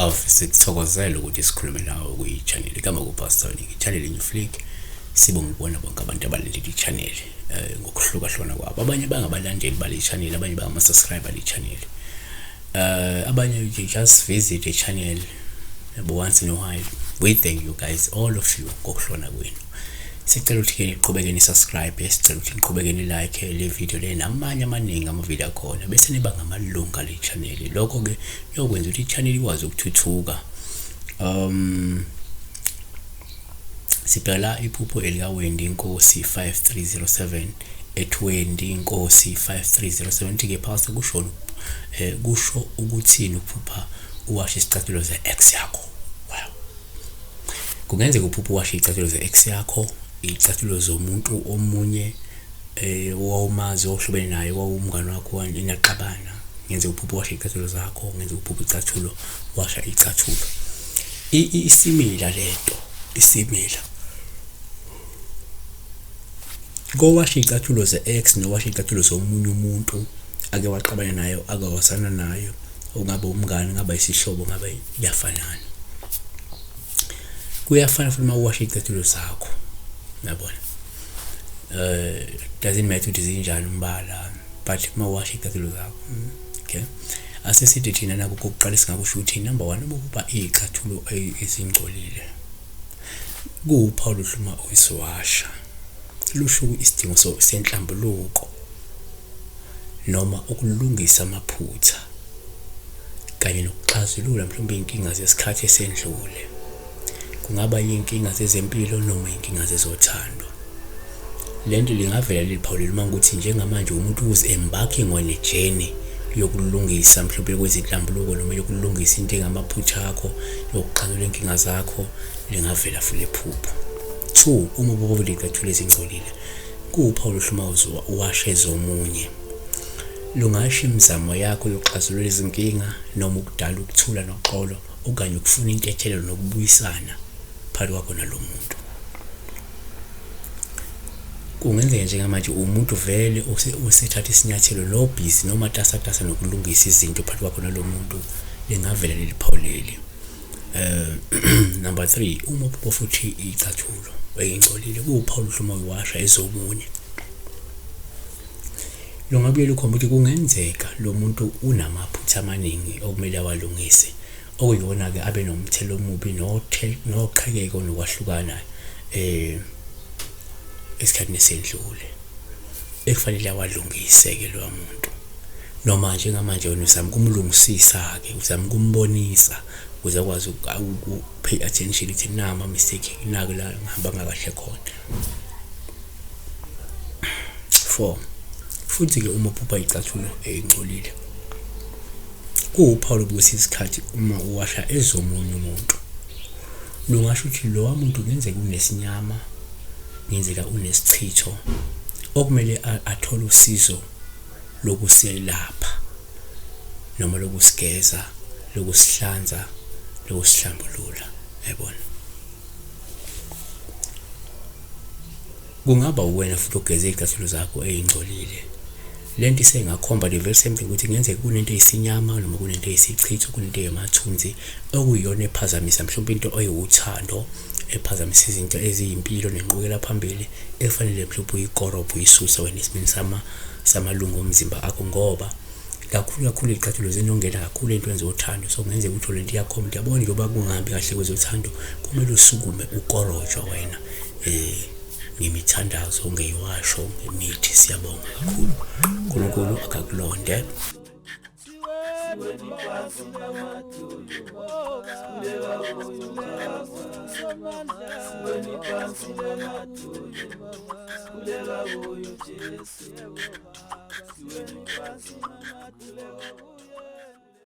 Ave sikuthokozela ukuthi sikhulume nawe kwi-channel igama kuPastor Nick, channel New Flick. Sibonga ukubona bonke abantu abalandela i-channel ngokuhlukahlukana kwabo. Abanye bangabalandeli bale channel, abanye bangama-subscriber le channel. Abanye nje just visit the channel yabo once in a while. We thank you guys, all of you, ngokuhlona kwenu. Sicela ukuthi ke niqhubeke ni-subscribe, sicela ukuthi niqhubeke ni-like le video le namanye amaningi amavidiyo akhona, bese niba ngamalunga le channel. Lokho-ke kuyokwenza ukuthi i-channel ikwazi ukuthuthuka. Sibheka iphupho elikaWendy Nkosi 5307 at Wendy Nkosi 5307. Uthi-ke, "Pastor, kusho kusho ukuthini ukuphupha uwashe isicathulo ze-ex yakho?" Wow. Kungenzeka uphuphe uwashe iy'cathulo ze-ex yakho, iy'cathulo zomuntu omunye owawumazi, ohlobene naye, owawumngani wakho, ninaxabana. Kungenzeka uphuphe uwashe iy'cathulo zakho, kungenzeka uphuphe icathulo, washa icathulo. Isimila lento, isimila. Kowasha iy'cathulo ze-ex nowasha iy'cathulo zomunye umuntu ake waxabana naye, ake wazana naye, ungaba umngani, ungaba isihlobo, ngabe kuyafanana. Kuyafana futhi uma uwasha iy'cathulo zakho, uyabona. Doesn't matter ukuthi zinjani umbala, but uma uwasha iy'cathulo zakho, okay. Ase sithi thina nakho okokuqala esingakusho ukuthi number one, uma uphupha iy'cathulo ezingcolile, kuwuphawu oluhle uma uziwasha. Lusho isidingo senhlambuluko noma ukulungisa amaphutha kanye nokuxazulula mhlawumbe iy'nkinga zesikhathi esendlule. Kungaba iy'nkinga zezempilo noma iy'nkinga zezothando. Le nto lingavela leli phawu leli uma ukuthi njengamanje umuntu who's embarking on a journey yokulungisa mhlawumbe kwezinhlambuluko noma yokulungisa into engamaphutha akho, yokuxazulula iy'nkinga zakho, lingavela futhi lephupho. Two, uma uphupha iy'cathulo ezingcolile, kuwuphawu oluhle uma uwashe ezomunye. Lungasho imizamo yakho yokuxazulula izinkinga noma ukudala ukuthula noxolo okanye ukufuna intethelelo nokubuyisana phakathi kwakho nalo muntu. Kungenzeka njengamanje umuntu vele usethatha isinyathelo nobhizi nomatasatasa nokulungisa izinto phakathi kwakho nalo muntu, lingavela leli phawu leli. Number three, uma uphupha futhi icathulo eyingcolile, kuwuphawu oluhle uma uyiwasha ezomunye. Lungabuye lukhomba ukuthi kungenzeka lo muntu unamaphutha amaningi okumele awalungise, okuyiwona-ke abe nomthelela omubi noqhekeko nokwahlukana esikhathini esendlule, ekufanele awalungise-ke loya muntu. Noma njengamanje wena uzama ukumlungisisa-ke, uzama ukumbonisa ukuze akwazi uku-pay attention ukuthi nawa ama-mistake, naku la ngihambanga kahle khona. Four, futhi-ke uma uphupha iy'cathulo ey'ngcolile, kuwuphawu lokuthi isikhathi uma uwasha ezomunye umuntu. Lungasho ukuthi lowa muntu kungenzeka unesinyama, kungenzeka unesichitho okumele athole usizo lokuselapha noma lokusigeza, lokusihlanza, lokusihlambulula, yabona. Kungaba uwena futhi ogeze iy'cathulo zakho ey'ngcolile. Le nto isengakhomba the very same thing ukuthi kungenzeka kunento eyisinyama noma kunento eyisichitho, kunento eyamathunzi okuyiyona ephazamisa mhlawumbe into eyiwuthando, ephazamisa izinto eziyimpilo nenqubekela phambili ekufanele mhlawumbe uyikorobhe, uyisuse wena esimeni samalungu omzimba akho, ngoba kakhulu kakhulu iy'cathulo zinongena kakhulu ey'ntweni zothando. So kungenzeka ukuthi le nto iyakhomba ukuthi, yabona, njengoba kungahambi kahle kwezothando, kumele usukume ukorojwa wena ngemithandazo, ngeyiwasho, ngemithi. Siyabonga kakhulu, uNkulunkulu akakulonde. Siweni phansi namadolo, sikhuleka kuye Baba. Siweni phansi namadolo, sikhuleka kuye Jesu. Siweni phansi namadolo.